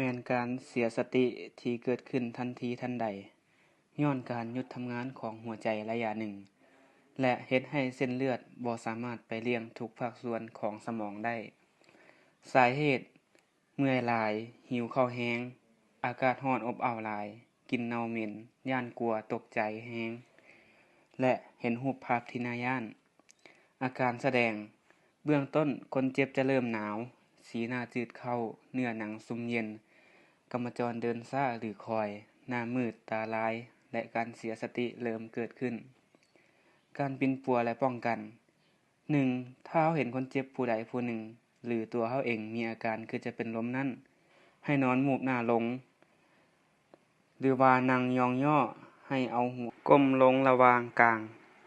ມ່ນການເສຍສະຕິທີ່ເກີດຂຶ້ນທັນທີທັນໃດ ຍ້ອນການຢຸດທຳງານຂອງຫົວໃຈໄລຍະໜຶ່ງ ແລະ ເຮັດໃຫ້ເສັ້ນເລືອດບໍ່ສາມາດໄປລ້ຽງທຸກພາກສ່ວນຂອງສະໝອງໄດ້. ສາເຫດ: ເມື່ອຍຫຼາຍ, ຫິວເຂົ້າແຮງ, ອາກາດຮ້ອນອົບເອົ້າຫຼາຍ, ກິ່ນເນົ່າເໝັນ, ຢ້ານກົວ, ຕົກໃຈແຮງ ແລະ ເຫັນຮູບພາບທີ່ໜ້າຢ້ານ. ອາການສະແດງ: ເບື້ອງຕົ້ນຄົນເຈັບຈະເລີ່ມໜາວ, ສີໜ້າຈືດເຂົ້າ, ເນື້ອໜັງຊຸ່ມເຢັນ, ກຳມະຈອນເດີນຊ້າ ຫຼື ຄ່ອຍ, ໜ້າມືດ, ຕາລາຍ ແລະ ການເສຍສະຕິເລີ່ມເກີດຂຶ້ນ. ການປິ່ນປົວ ແລະ ປ້ອງກັນ: ໜຶ່ງ ຖ້າເຮົາເຫັນຄົນເຈັບຜູ້ໃດຜູ້ໜຶ່ງ ຫຼື ຕົວເຮົາເອງມີອາການຄືຈະເປັນລົມນັ້ນ, ໃຫ້ນອນມູບໜ້າລົງ ຫຼືວ່ານັ່ງຍ້ອງຍໍ້, ໃຫ້ເອົາຫົວກົ້ມລົງລະຫວ່າງກາງ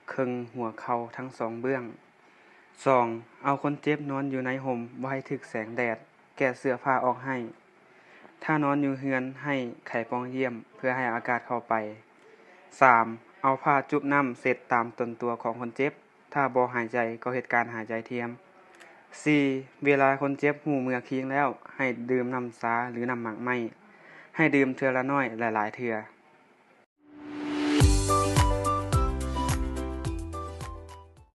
ເຄິ່ງຫົວເຂົ່າທັງສອງເບື້ອງ. ສອງ ເອົາຄົນເຈັບນອນຢູ່ໃນຮົ່ມ ບໍ່ໃຫ້ຖືກແສງແດດ, ແກະເສື້ອຜ້າອອກໃຫ້. ຖ້ານອນຢູ່ເຮືອນ ໃຫ້ໄຂປ່ອງຢ້ຽມເພື່ອໃຫ້ອາກາດເຂົ້າໄປ. ສາມ ເອົາຜ້າຈຸບນ້ຳເຊັດຕາມຕົນຕົວຂອງຄົນເຈັບ. ຖ້າບໍ່ຫາຍໃຈກໍເຮັດການຫາຍໃຈທຽມ. ສີ່ ເວລາຄົນເຈັບຮູ້ເມືອຄີງແລ້ວ ໃຫ້ດື່ມນ້ຳຊາ ຫຼື ນ້ຳໝາກໄມ້. ໃຫ້ດື່ມເທື່ອລະໜ້ອຍ ແລະ ຫຼາຍເທື່ອ.